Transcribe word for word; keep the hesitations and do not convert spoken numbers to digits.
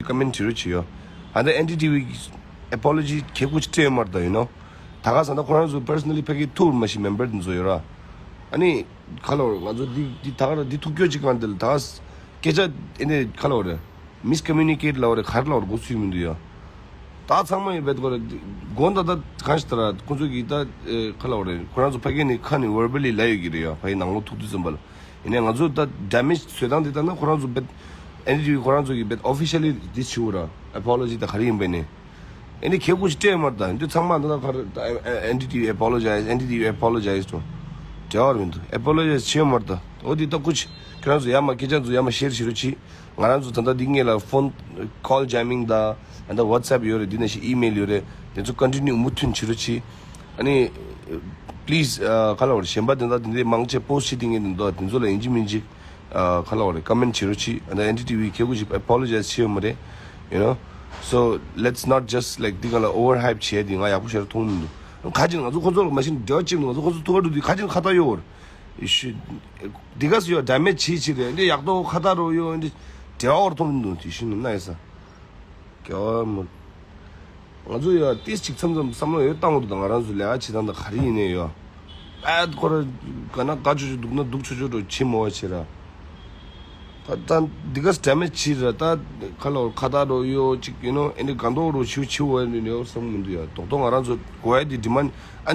ཀོ་མེན་བྱེད་རོགས་བྱེད་ཡོད། ཨ་ད་ཨེན་ཌི་ཊི་ཝི་ཨེ་པོ་ལོ་ཇི་གལ་ཁུ་ཅི་སྤྲད་མར་ད་ཡིན་ནོ། ད་ག་ས་ད་ཁོ་རང་ཚོ་པར་སོ་ནལ་ལི་ཕ་གི་ཐུག་མ་ཤི་མེམ་བར་དེ་ཚོ་ཡོད་ར། ཨ་ནི་ཁ་ལོ་ང་ཚོ་འདི་འདི་ད་ག་ར་འདི་ཐུག་སྐྱོ་ཅིག་གང་དེ་ལ་ད་སྐད་ཆ་ཨེ་ནས་ཁ་ལོ་རེད། མིས་ཀོ་མུ་ནི་ཀེཊ་ལ་བ་རེད་ག་རེ་ལ་བ་རེད་གོ་ཚུལ་མི་འདུག་ཡ། ད་ཚང་མ་ཡོད་བེད་གོ་རེད། དགོན་ད་ད་གང་ཞིག་ད་ར་ཁོ་ཚོ་གི་ད་ཁ་ལོ་རེད་ཁོ་རང་ཚོ་ཕ་གི་ནས་ཁ་ནས་ཝར་བ་ལི་ལ་ཡོད་གི་རེད་ཡ། ཕ་གི་ནང་ལོགས་ཐུག་དུས་ཙམ་པ་ལ། ཡིན་ནའི་ང་ཚོ་ད་ཌེ་མེཇ་བཟོས་སྟངས་དེ་ལྟར་ན་ཁོ་རང་ཚོ་བེད་ཨེན་ཌི་ཊི་ཝི་ཁོ་རང་ཚོ་གི་བེད་ཨོ་ཕི་ཤལ་ལི་དེ་བྱེད་འོ་ར། ཨེ་པོ་ལོ་ཇི་ད་ག་རེ་ཡིན་པ་ནི། ཨེ་ནི་ཁེ་ཁུ་ཞིག་སྤྲད་མར་ད་འདི་ཚང་མ་ད་ད་ག་རེ་ད་ཨེན་ཌི་ཊི་ཝི་ཨེ་པོ་ལོ་ཇའི་ཛི་ཨེན་ཌི་ཊི་ཝི་ཨེ་པོ་ལོ་ཇའི་ཛི་ཏོ། འབྲེལ་བ་མི་འདུག་ཨེ་པོ་ལོ་ཇའི་ཛི་བྱེད་མར་ད། འོ་འདི་ད་ཁུ་ཅི་ཁྱེད་རང་ཚོ་ཡ་མ་སྐད་ཆ་ཚོ་ཡ་མ་ཤེར་བྱེད་རོགས་གྱིས། ང་རང་ཚོ་ད་ལྟ་འདི་སྔས་ལ་ཕོན་ཀོལ་ཇེ་མིང་ད་ད་ལྟ་ཝ་ཊི་སེབ་ཡོད་རེད། འདི་ནང་བཞིན་ཨི་མེལ་ཡོད་རེད། དེ་ཚོ་ཀོན་ཊི་ནིའུ་མུ་མཐུད་བྱེད་རོགས་གྱིས། ཨ་ནི་པི་ལི་ཛི་ཨ་ག་ལ་བར་གཞན་པ་དེ་འདྲ་དེ་འདྲའི་མང་ཆེ་པོ་སི་ཊི་བྱེད་མཁན་དེ་འདུག་དེ་ཚོ་ལ་ཡིན་གཅིག་མིན་གཅིག་ཨ་ག་ལ་བར་ཀོ་མེན་བྱེད་རོགས་གྱིས། ཨ་ནི་ཨེན་ཌི་ཊི་ཝི་ཁེ་ཁུ་ཞིག་ཨེ་པོ་ལོ་ཇའི་ཛི་བྱེད་ཡོད་མ་རེད། You know, so let's not just like འདི་ག་ལ་ཨོ་ཝར་ཧའིབ་བྱས་དེ་ང་ཡག་པོ་ཞེ་དྲག་མཐོང་མི་འདུག་ཁ་ཅིག་ང་ཚོ་ཁོ་ཚོ་ལ་མ་ཤེས་འབྲེལ་བ་བྱེད་མི་འདུག་ང་ཚོ་ཁོ་ཚོ་ཐུག་ག་འགྲོ་དུས་ཁ་ཅིག་ཁ་ཏ་ཡོད་བར། ཡེ་ཤེས། འདི་ག་སུ་ཡོད་ཌེ་མེཇ་བྱེད་བྱེད་རེད། འདི་ཡག་ཏོ་ཁ་ཏ་རོ་ཡོད་འདི་འབྲེལ་བ་བར་མཐོང་མི་འདུག་དེ་ཤིན་ཏུ་ན་ཡེ་ས། སྐྱེ་བ་མོ། ང་ཚོ་ཡ་ཏིས་ཅིག་མཚམས་མཚམས་བསམ་བློ་ཡོད་བཏང་འོ་དང་ང་རང་ཚོ་ལས་ཀ་བྱེད་སྟངས་དང་ག་རེ་ཡིན་ནའི་ཡོད། ཨ་ཁོ་ར་ག་ན་དགའ་ཆོ་ཆོ་འདུག་ན་འདུག་ཆོ་ཆོ་འགྲོ་བྱེད་མོ་བ་བྱེད་ར། ད་ད་འདི་ག་ཌེ་མེཇ་བྱེད་ར་ད་ཁ་ལོ་ཁ་ད་རོ་ཡོ་ཅིག་ཡིན་ནོ་ཨེ་འདི་ག་འདོག་རོ་ཆིའུ་ཆིའུ་བ་ནི་ཡོ་བསམ་མི་འདུག་ཡ། རྡོག་རྡོག་ང་རང་ཚོ་གོ་ཡ་འདི་ཌི་མན་ཨ་